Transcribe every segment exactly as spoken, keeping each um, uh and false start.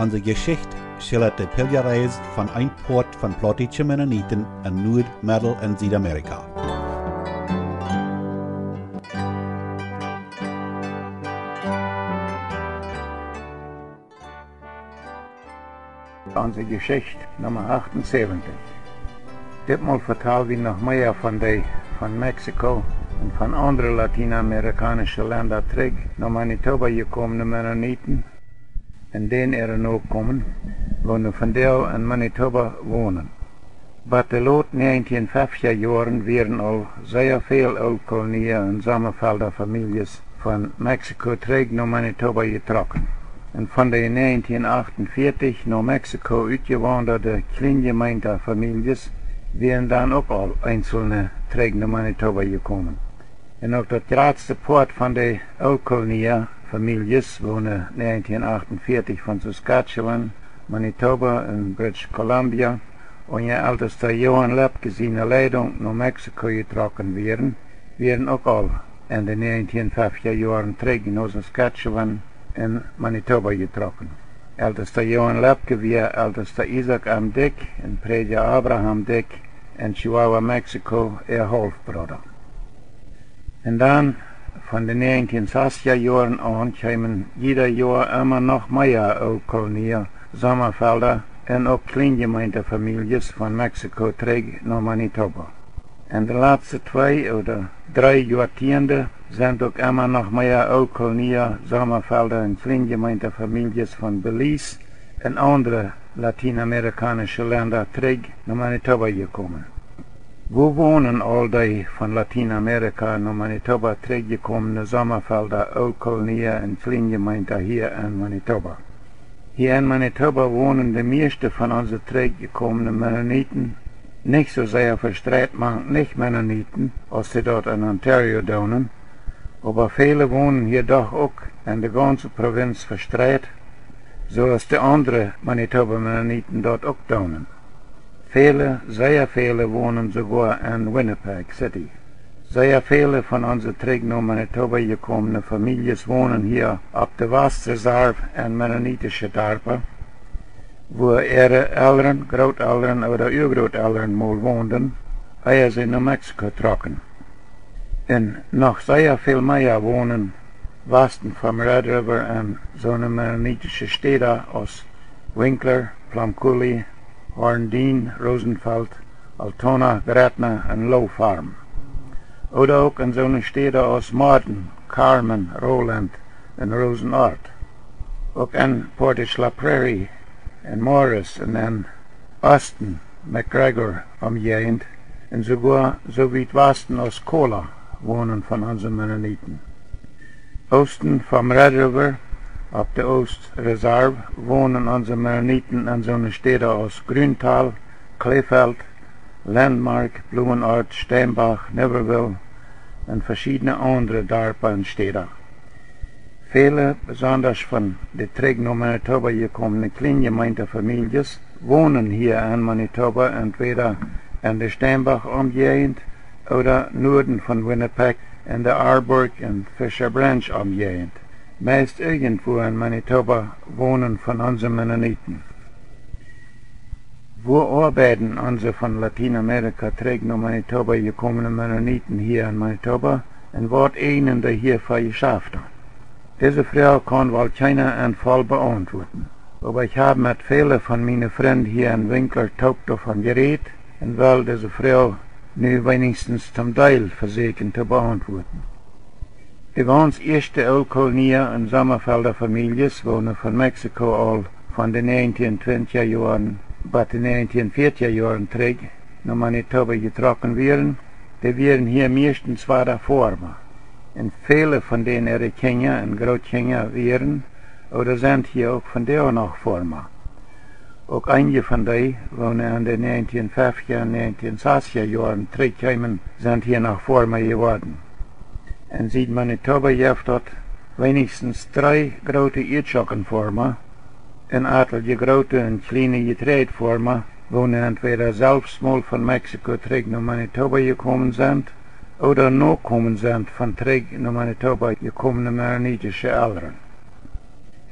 Onse Jeschicht schildat de Piljareis von een Poat von plautdietsche Mennoniten en Nuad-, Meddel- un Siedamerika. Onse Jeschicht Numma acht un säwentich. Ditmol vetal wie noch mea von de von Mexiko un von aundre latienamerikaunsche Lenda trigj no Manitoba jekomne Mennoniten un dän äare Nokomen, woone vondoag en Manitoba wonen. Bat de lote näajentieen feftja Joaren wieren aul sea väl Ooltkolonia un Sommafelda Famieljes von Mexiko trigj no Manitoba jetrocken. Un von de näajentieen achtunvieetich no Mexiko utjewaundade Kjlienjemeenta Famieljes wieren dan uk aul eenzelne trigj no Manitoba jekomen. Un uk daut jratste Poat von de Ooltkolonia Famieljes woone näajentieen achtunvieetich von Saskatchewan, Manitoba un British Columbia, unja Eltesta Johan Loeppky siene Leidunk no Mexiko jetrocken wieren, wieren uk aul en de näajentieen feftja Joaren trigj no Saskatchewan un Manitoba jetrocken. Eltesta Johan Loeppky wia Eltesta Isaak M. Dyck un Prädja Abraham Dyck en Chihuahua, Mexiko, äa Haulfbrooda. Un dan, von de näajentieen sastja Joaren aun, kjeemen jieda Joa emma noch mea Ooltkolonia, Sommafelda un uk Kjlienjemeenta Famieljes von Mexiko trigj no Manitoba. En de latste twee ooda dree Joatieende sent uk emma noch mea Ooltkolonia, Sommafelda un Kjlienjemeenta Famieljes von Belize un aundre latienamerikaunsche Lenda trigj no Manitoba jekomen. Wua wonen aul dee von Latienamerika no Manitoba trigjjekomne Sommafelda, Ooltkolonia un Kjlienjemeenta hia en Manitoba? Hia en Manitoba wonen de mieeschte von onse trigjjekomne Mennoniten nich soo sea vestreit mank Nich-Mennoniten, aus see daut en Ontario doonen, oba väle wonen hia doch uk en de gaunze Prowinz vestreit, soo aus de aundre Manitoba Mennoniten daut uk doonen. Väle, sea väle wonen soogoa en Winnipeg City. Sea väle von onse trigj no Manitoba jekomne Famieljes wonen hia opp de Wastreserw en mennonitische Darpa, wua äare Elren, Grootelren ooda Uagrootelren mol wonden, ea see no Mexiko trocken. Un noch sea väl mea wonen wasten vom Red River en soone mennonitische Städa aus Winkler, Plum Coulee, Horn, Dean, Rosenfeld, Altona, Gretna un Low Farm. Ooda uk en soone Städa aus Morden, Carmen, Roland un Rosenort. Uk en Portage la Prairie, en Morris un en Austin, McGregor Omjäajent, un soogoa soo wiet wasten aus Cola wonen von onse Mennoniten. Oosten vom Red River, opp de Oostreserw, wonen onse Mennoniten en soone Städa aus Grüntal, Kleefeld, Landmark, Blumenort, Steinbach, Niverville un veschiedne aundre Darpa un Städa. Väle, besondasch von de trigj no Manitoba jekomne Kjlienjemeenta Famieljes, wonen hia en Manitoba entwäda en de Steinbach Omjäajent ooda Nuaden von Winnipeg en de Arborg un Fisher Branch Omjäajent. Meist irjentwua en Manitoba wonen von onse Mennoniten. Wua oabeiden onse von Latienamerika trigj no Manitoba jekomne Mennoniten hia en Manitoba un waut eejnen dee hia fa Jeschafta? Dise Froag kaun woll kjeena en voll beauntwuaten. Oba ekj hab met väle von miene Frind hia en Winkler toop doavon jerät un well dise Froag nu weenichstens toom Deel vesäkjen to beauntwuaten. De gaunz ieeschte Ooltkolonia un Sommafelda Famieljes, woone von Mexiko aul von de näajentieen twintja Joaren bat de näajentieen fiatja Joaren trigj no Manitoba jetrocken wieren, dee wieren hia mieeschtens wada Foarma. Un väle von dän äare Kjinja un Grootkjinja wieren ooda sent hia uk vondoag noch Foarma. Uk eenje von dee, woone en de näajentieen feftja un näajentieen sastja Joaren trigjkjeemen, sent hia noch Foarma jeworden. En Sied-Manitoba jeft daut weenichstens dree groote Ieedschokenfoarma un atelje groote un kjliene Jeträajdfoarma, woone entwäda selfst mol von Mexiko trigj no Manitoba jekomen sent ooda Nokomen sent von trigj no Manitoba jekomne mennonitische Elren.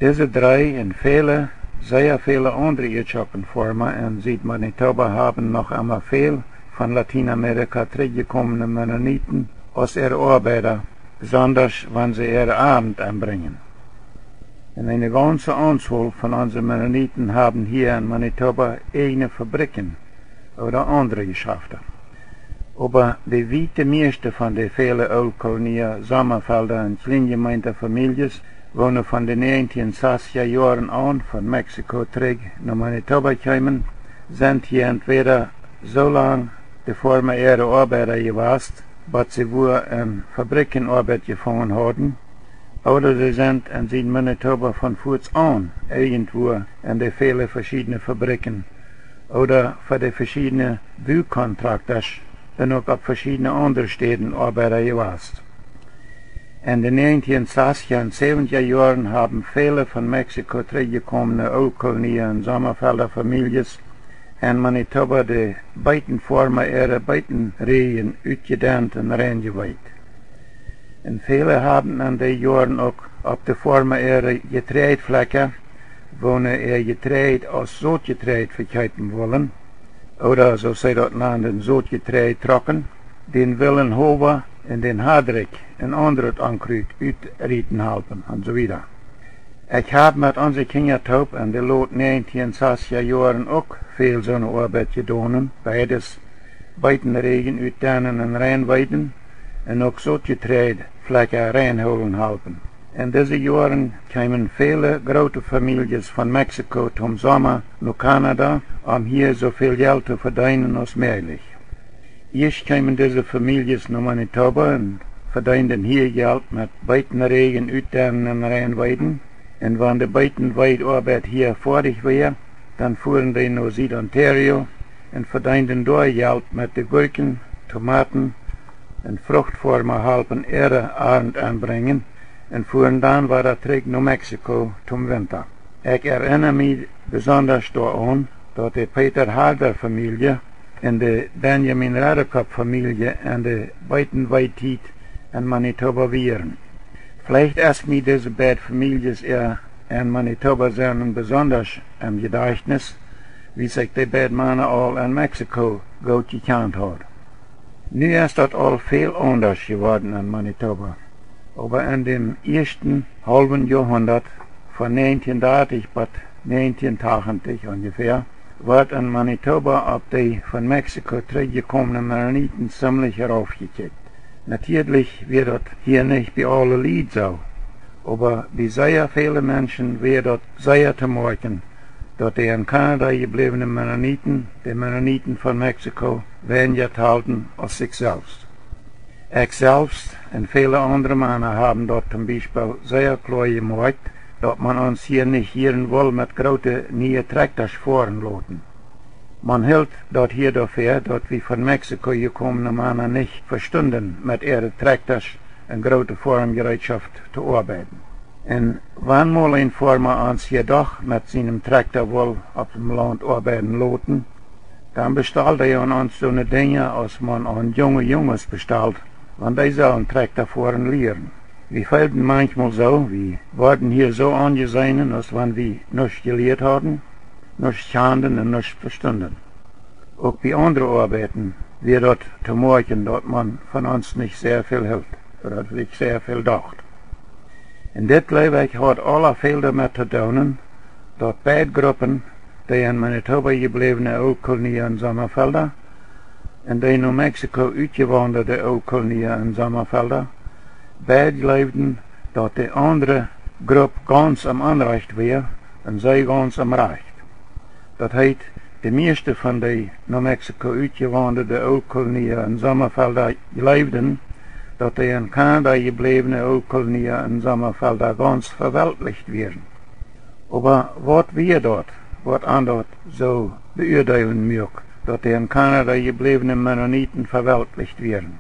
Dise dree un väle Sea väle aundre Ieedschoppenfoarma en Sied-Manitoba haben noch emma väl von Latienamerika trigjjekomne Mennoniten aus äare Oabeida, besondasch wan see äare Arnt enbrinjen. Un eene gaunze Aunzol von onse Mennoniten haben hia en Manitoba ieejne Fabrikjen ooda aundre Jeschafta. Oba de wiete mieeschte von de väle Ooltkolonia, Sommafelda un Kjlienjemeenta Famieljes, woone von de näajentieen sastja Joaren aun von Mexiko trigj no Manitoba kjeemen, sent hia entwäda soo lang de Foarma äare Oabeida jewast, bat see wua en Fabrikjen Oabeit jefungen hauden, ooda see sent en Sied-Manitoba von fuaz aun irjentwua en de väle veschiedne Fabrikjen ooda fa de veschiedne Bukontraktasch un uk opp veschiedne aundre Städen Oabeida jewast. En de näajentieen sastja un säwentja Joaren haben väle von Mexiko trigjjekomne Ooltkolonia un Sommafelda Famieljes en Manitoba de Beetenfoarma äare Beetenräjen utjedent un reinjeweet. Un väle haben en dee Joaren uk opp de Foarma äare Jetreidflekja, woone äa Jetreid aus Sotjetreid vekjeepen wullen, ooda soo aus see daut nanden, Sotjetreid trocken, dän willen Howa un dän Hadrikj un aundret Onkrut utrieten halpen un soo wieda. Ekj hab met onse Kjinja toop en de lot näajentieen sastja Joaren uk väl soone Oabeit jedonen, beides, Beetenräjen utdennen un reinweeden, un uk Sotjetreidflekja reinhoolen halpen. En dise Joaren kjeemen väle groote Famieljes von Mexiko toom Somma no Kanada, om hia soo väl Jelt to vedeenen aus mäajlich. Ieescht kjeemen dise Famieljes no Manitoba un vedeenden hia Jelt met Beetenräjen utdennen un reinweeden. Un wan de Beetenweedoabeit hia foadich wia, dan fuaren dee no Sied-Ontario un vedeenden doa Jelt met de Gurkjen, Tomaten un Fruchtfoarma halpen äare Arnt enbrinjen un fuaren dan wada trigj no Mexiko toom Winta. Ekj erinna mie besondasch doaraun, daut de Peter Harder Famielje un de Benjamin Redekop Famielje en de Beetenweetiet en Manitoba wieren. Veleicht es mie dise beid Famieljes äa en Manitoba sennen besondasch em Jedajchtnis, wiels ekj dee beid Mana aul en Mexiko goot jekjant haud. Nu es daut aul väl aundasch jeworden en Manitoba. Oba en däm ieeschten haulwen Joahundat, von näajentieen dartich bat näajentieen tachentich onjefäa, wort en Manitoba opp dee von Mexiko trigjjekomne Mennoniten zimlich raufjekjikjt. Natieedlich wia daut hia nich bie aule Lied soo, oba bie sea väle Menschen wia daut sea to moakjen, daut de en Kanada jebläwne Mennoniten de Mennoniten von Mexiko weinja talden aus sikj selfst. Ekj selfst un väle aundre Mana haben daut toom Biespel sea kloa jemoakjt, daut man ons hia nich hieren wull met groote niee Trakjtasch foaren loten. Man hilt daut hia doafäa, daut wie von Mexiko jekomne Mana nich vestunden, met äare Trakjtasch un groote Foarmjereetschoft to oabeiden. Un wan mol een Foarma ons hia doch met sienem Trakjta wull opp dem Launt oabeiden loten, dan bestald hee aun ons soone Dinja aus man aun junge Junges bestalt, wan dee sellen Trakjta foaren lieren. Wie feelden manchmol soo, wie worden hia soo aunjeseenen, aus wan wie nuscht jelieet hauden, nuscht kjanden un nuscht vestunden. Uk bie aundre Oabeiten wia daut to moakjen, daut man von ons nich sea väl hilt, ooda daut wie nich sea väl docht. Un dit, jleew ekj, haud aula väl doamet to doonen, daut beid Gruppen, de en Manitoba jebläwne Ooltkolonia un Sommafelda un de no Mexiko utjewaundade Ooltkolonia un Sommafelda, beid jleewden, daut de aundre Grupp gauns em Onrajcht wia un see gauns em Rajcht. Daut heet, de mieeschte von de no Mexiko utjewaundade Ooltkolonia un Sommafelda jleewden, daut de en Kanada jebläwne Ooltkolonia un Sommafelda gauns veweltlicht wieren. Oba waut wia daut, waut an daut soo beuadeelen muak, daut de en Kanada jebläwne Mennoniten veweltlicht wieren?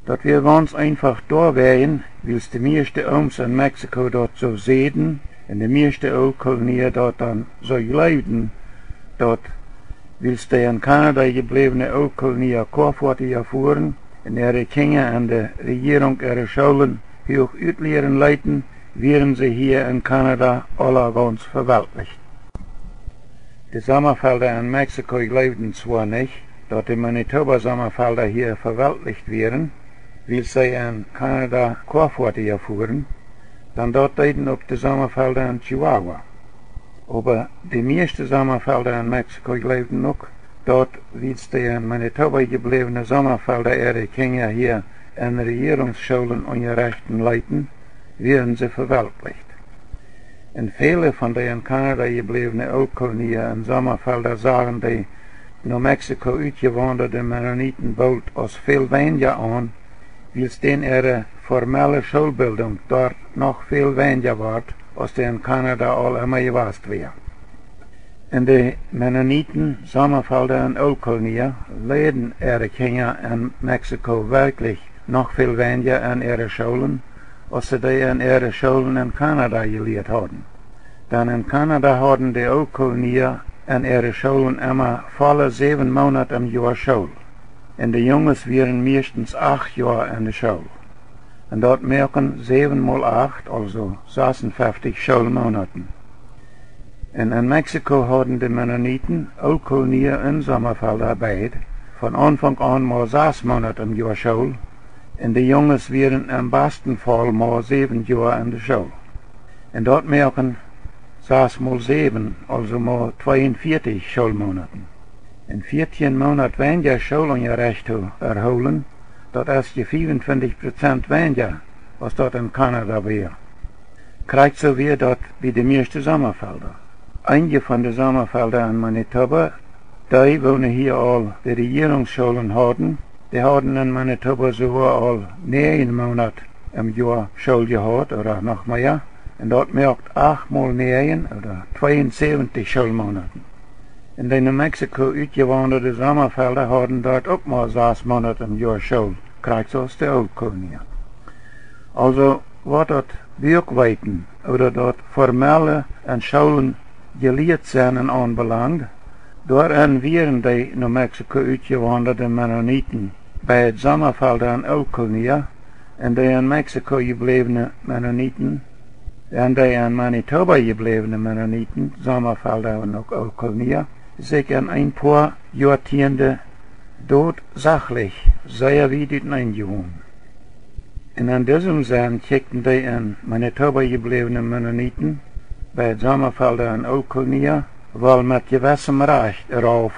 Daut wia gauns eenfach doawäajen, wiels de mieeschte Ooms en Mexiko daut soo säden un de mieeschte Ooltkolonia daut dan soo jleewden, daut, wiels de en Kanada jebläwne Ooltkolonia Koafoatija fuaren un äare Kjinja en de Rejierunk äare Schoolen huach utlieren leeten, wieren see hia en Kanada aula gauns veweltlicht. De Sommafelda en Mexiko jleewden zwoa nich, daut de Manitoba Sommafelda hia veweltlicht wieren, wiels see en Kanada Koafoatieja fuaren, dan daut deeden uk de Sommafelda en Chihuahua. Oba de mieeschte Sommafelda en Mexiko jleewden uk, daut, wiels de en Manitoba jebläwne Sommafelda äare Kjinja hia en Rejierungsschoolen unjarechten leeten, wieren see veweltlicht. Un väle von de en Kanada jebläwne Ooltkolonia un Sommafelda sagen de no Mexiko utjewaundade Mennoniten boolt aus väl weinja aun, wiels dän äare formelle Schoolbildunk doa noch väl weinja wort, aus dee en Kanada aul emma jewast wia. Un de Mennoniten, Sommafelda un Ooltkolonia, leaden äare Kjinja en Mexiko werkjlich noch väl weinja en äare Schoolen, aus see dee en äare Schoolen en Kanada jelieet hauden. Dan en Kanada hauden de Ooltkolonia en äare Schoolen emma volle säwen Moonat em Joa School. Un de Junges wieren mieeschtens acht Joa en de School. Un daut moaken säwen mol acht, aulsoo sasunfeftich Schoolmoonaten. Un en Mexiko hauden de Mennoniten, Ooltkolonia un Sommafelda beid, von Aunfank aun mau sas Moonat em Joa School, un de Junges wieren em basten Faul mau säwen Joa en de School. Un daut moaken sas mol säwen, aulsoo mau tweeunvieetich Schoolmoonaten. Un vieetieen Moonat weinja Schoolunjarecht to erhoolen, daut es je fiewuntwintich Prozent weinja, aus daut en Kanada wia. Krakjt soo wia daut bie de mieeschte Sommafelda. Eenje von de Sommafelda en Manitoba, dee, woone hia aul de Rejierungsschoolen hauden, dee hauden en Manitoba soogoa aul näajen Moonat em Joa School jehaut, ooda noch mea, un daut moakt acht mol näajen, ooda tweeunsäwentich Schoolmoonaten. Un de no Mexiko utjewaundade Sommafelda hauden doa uk mau sas Moonat em Joa School, krakjt soo aus de Ooltkolonia. Aulsoo, waut daut Buakweeten ooda daut formelle en Schoolen jelieet sennen aunbelangd, doaren wieren de no Mexiko utjewaundade Mennoniten bie de Sommafelda un Ooltkolonia, un de en Mexiko jebläwne Mennoniten, un de en Manitoba jebläwne Mennoniten, Sommafelda un uk Ooltkolonia, sikj en een poa Joatieende doot sachlich sea wiet uteneen jewonen. Un en disem Senn kjikjten de en Manitoba jebläwne Mennoniten bie Sommafelda un Ooltkolonia woll met jewessem Rajcht rauf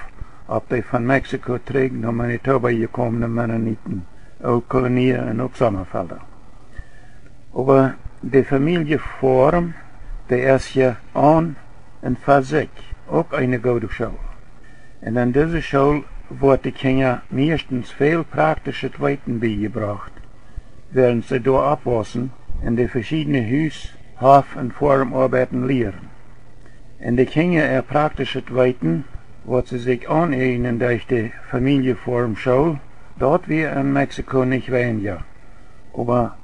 opp de von Mexiko trigj no Manitoba jekomne Mennoniten, Ooltkolonia un uk Sommafelda. Oba de Famieljefoarm, dee es je aun un fa sikj uk eene goode School. Un en dise School woat de Kjinja mieeschtens väl praktischet Weeten biejebrocht, wäarent see doa oppwaussen un de veschiedne Hus-, Hoff- un Foarmoabeiten lieren. Un de Kjinja äa praktischet Weeten, waut see sikj aunäajnen derch de Famieljefoarmschool, daut wia en Mexiko nich weinja, oba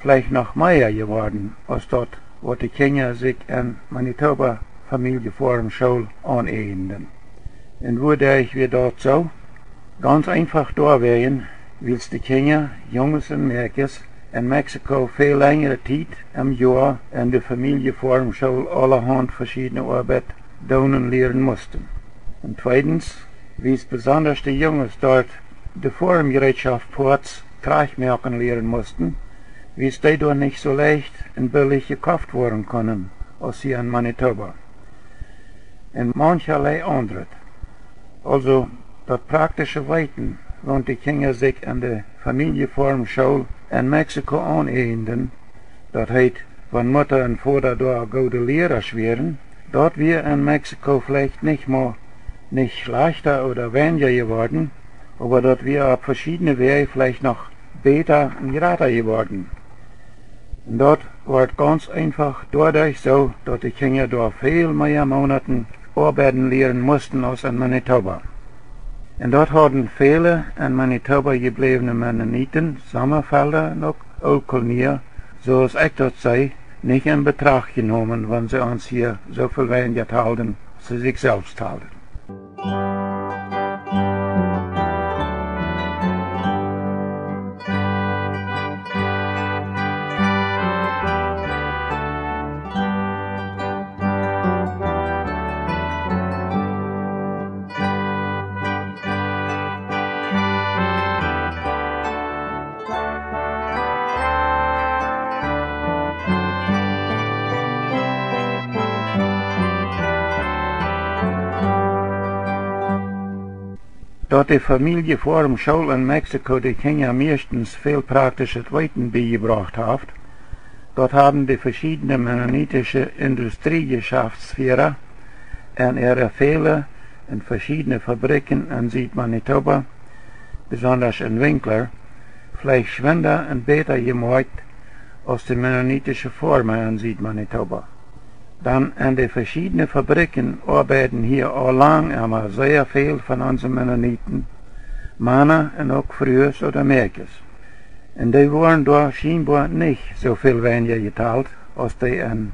veleicht noch mea jeworden aus daut, waut de Kjinja sikj en Manitoba Famieljefoarmschool aunäajnen. Un wuaderch wia daut soo? Gauns eenfach doawäajen, wiels de Kjinja, Junges un Mäakjes, en Mexiko väl lenjre Tiet em Joa en de Famieljefoarmschool aulahaunt veschiedne Oabeit doonen lieren musten. Un tweedens, wiels besondasch de Junges doa de Foarmjereetschoft Poats trajchtmoaken lieren musten, wiels dee doa nich soo leicht un billich jekoft woaren kunnen aus hia en Manitoba. Un mancherlei aundret. Aulsoo, daut praktische Weeten, waut de Kjinja sikj en de Famieljefoarmschool en Mexiko aunäajnen, daut heet, wan Mutta un Voda doa goode Lierasch wieren, daut wia en Mexiko veleicht nich mau nich schlajchta ooda weinja jeworden, oba daut wia opp veschiedne Wäaj veleicht noch bäta un jrata jeworden. Un daut wort gauns eenfach doaderch soo, daut de Kjinja doa väl mea Moonaten oabeiden lieren musten aus en Manitoba. Un daut hauden väle en Manitoba jebläwne Mennoniten, Sommafelda un uk Ooltkolonia, soo aus ekj daut säd, nich en Betracht jenomen, wan see ons hia soo väl weinja talden aus see sikj selfst talden. Daut de Famielje Foarm School en Mexiko de Kjinja mieeschtens väl praktischet Weeten biejebrocht haft, daut haben de veschiedne mennonitische Industriejeschaftsfiera en äare Fäle en veschiedne Fabrikjen en Sied-Manitoba, besondasch en Winkler, veleicht schwinda un bäta jemoakjt aus de mennonitische Foarma en Sied-Manitoba. Dan en de veschiedne Fabrikjen oabeiden hia aul lang emma sea väl von onse Mennoniten, Mana un uk Frues ooda Mäakjes. Un dee woaren doa schienboa nich soo väl weinja jetalt aus dee en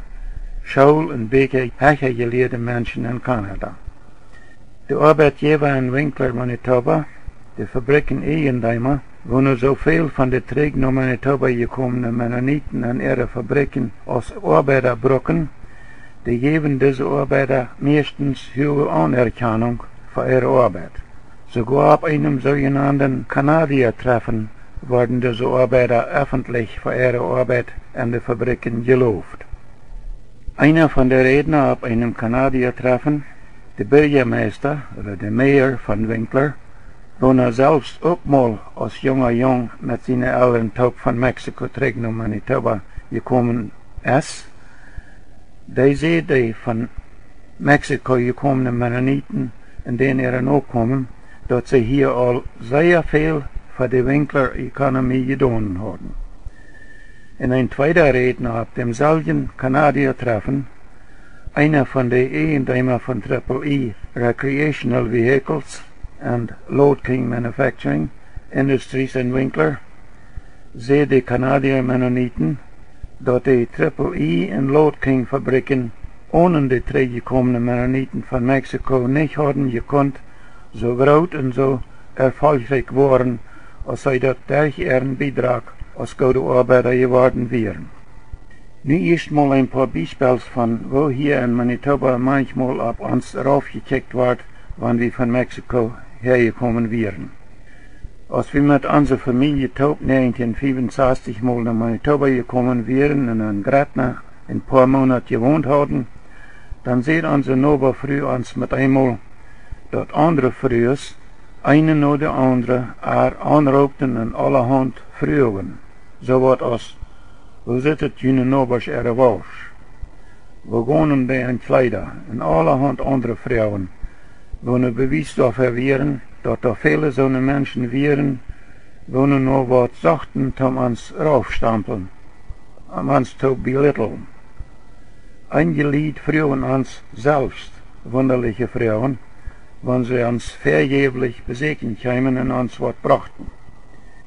School un bäta hecha jelieede Menschen en Kanada. De Oabeitjäwa en Winkler, Manitoba, de Fabrikjen Eajendeema, woo nu soo väl von de trigj no Manitoba jekomne Mennoniten en äare Fabrikjen aus Oabeida bruken, dee jäwen dise Oabeida mieeschtens huage Aunerkjanunk fa äare Oabeit. Soogoa opp eenem soojenanden Kanadiatreffen worden dise Oabeida effentlich fa äare Oabeit en de Fabrikjen jeloft. Eena von de Rädna opp eenem Kanadiatreffen, de Birjameista ooda de Mayor von Winkler, woo nu selfst uk mol aus junga Jung met siene Elren toop von Mexiko trigj no Manitoba jekomen es, dee säd de von Mexiko jekomne Mennoniten un dän äare Nokomen, daut see hia aul sea väl fa de Winkler Economy jedonen hauden. Un een tweeda Rädna opp dämselwjen Kanadiatreffen, eena von de Eajendeema von Triple E Recreational Vehicles and Load King Manufacturing Industries en Winkler, säd de Kanadier Mennoniten, daut de Triple E un Load King Fabrikjen onen de trigjjekomne Mennoniten von Mexiko nich hauden jekunt soo groot un soo erfolchrikj woaren, aus see daut derch äaren Biedrach aus goode Oabeida jeworden wieren. Nu ieescht mol een poa Biespels von woo hia en Manitoba manchmol opp ons raufjekjikjt wort, wan wie von Mexiko häajekomen wieren. Aus wie met onse Famielje toop näajentieen fiewensastich mol no Manitoba jekomen wieren un en Gretna een poa Moonat jewont hauden, dan säd onse Nobafru ons met eemol, daut aundre Frues, eene no de aundre, ar aunroopten un aulahaunt fruagen, soo waut aus: Woo sitt et june Nobasch äare Wausch? Woo gonen dee en Kjleeda? Un aulahaunt aundre Froagen, woo nu Bewies doafäa wieren, daut doa väle soone Menschen wieren, woo nu no waut sochten toom ons raufstampeln, om ons to belittlen. Eenje Lied fruagen ons selfst wundaliche Froagen, wan see ons väajäwlich besieekjen kjeemen un ons waut brochten.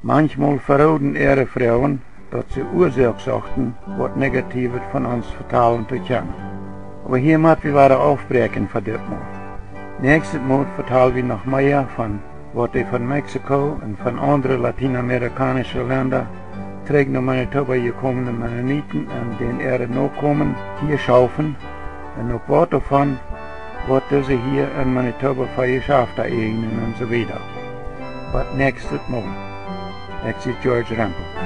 Manchmol verooden äare Froagen, daut see Uasoak sochten, waut Negatievet von ons vetalen to kjennen. Oba hia mott wie wada aufbräakjen fa dit Mol. Näakjstet Mol vetal wie noch mea von waut de von Mexiko un von aundre latienamerikaunische Lenda trigj no Manitoba jekomne Mennoniten un dän äare Nokomen hia schaufen, un uk waut doavon, waut dise hia en Manitoba fa Jeschafta eajnen un soo wieda. Bat näakjstet Mol. Ekj sie George Rempel.